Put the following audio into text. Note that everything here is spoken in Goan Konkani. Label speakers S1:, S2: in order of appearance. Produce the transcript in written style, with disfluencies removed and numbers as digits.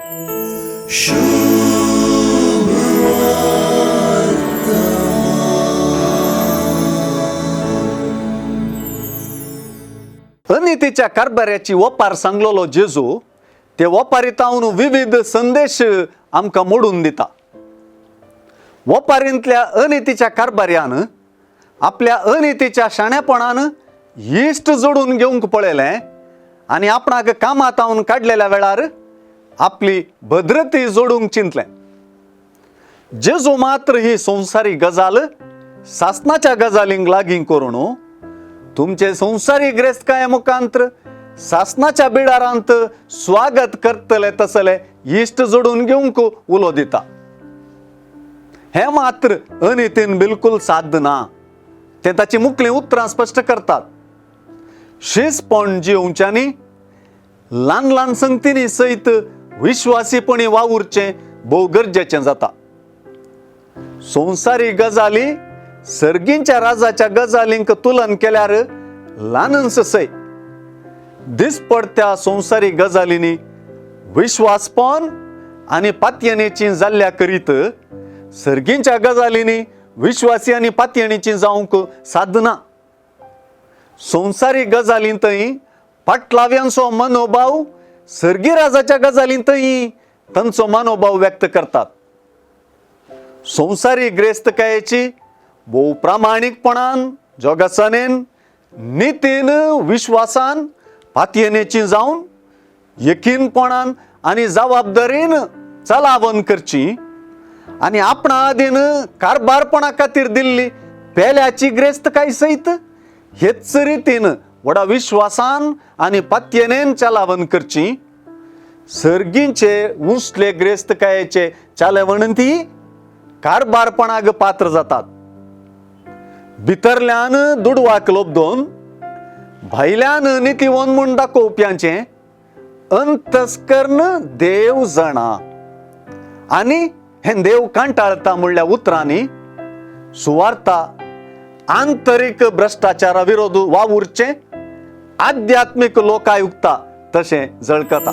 S1: अनितीच्या कारभाऱ्याची ओपार सांगलेलो जेजू ते ओपारीतावन विविध संदेश आमकां मोडून दिता. ओपारींतल्या अनितीच्या कारभाऱ्यान आपल्या अनितीच्या शाणेपणान इश्ट जोडून घेवंक पळयलें आनी आपणाक कामातावन काडलेल्या वेळार आपली भद्रती जोडूंक चिंतलें. जेजू मात्र ही संवसारीक गजाल सासनाच्या गजालींक लागीं करून तुमचे संवसारीक ग्रेस्तकाये मुखांत्र सासनाच्या बिडारांत स्वागत करतले तसले इश्ट जोडून घेवंक उलो दिता. हें मात्र अनितीन बिलकुल साध्य ना, तें ताची मुखलीं उतरां स्पश्ट करतात. शिसपण जिवच्यांनी ल्हान ल्हान संगतींनी सयत विश्वासीपणी वावुरचें भोव गरजेचें जाता. संवसारीक गजाली सर्गींच्या राजाच्या गजालींक तुलन केल्यार ल्हानच सय. दिसपडत्या संवसारीक गजालींनी विश्वासपण आनी पातयेनेची जाल्ल्या करीत सर्गींच्या गजालींनी विश्वासी आनी पातयेणीची जावंक सादना. संवसारीक गजालींतय पाटलाव्यांचो मनोभाव सर्गी राजाच्या गजालींतय तांचो मनोभाव व्यक्त करतात. संवसारीक ग्रेस्तकायेची भोव प्रामाणीकपणान जोगासानेन नितीन विश्वासान पातयेनेची जावन यकीनपणान आनी जबाबदारीन चलावन करची आनी आपणा आदीन कारभारपणा खातीर दिल्ली पेल्याची ग्रेस्तकाय सयत हेच रितीन व्हडा विश्वासान आनी पातयेनेन चलावन करची. सर्गींचे उंचले ग्रेस्तकायेचे चालवण ती कारभारपणाक पात्र जातात. भितरल्यान दुडवाक लोबदोन भायल्यान नितीवन म्हूण दाखोवप्यांचें अंतस्कर्ण देव जाणा आनी हें देव कांटाळता म्हणल्या उतरांनी सुवार्ता आंतरीक भ्रश्टाचारा विरोध वावुरचें आध्यात्मीक लोकायुक्ता तशें झळकता.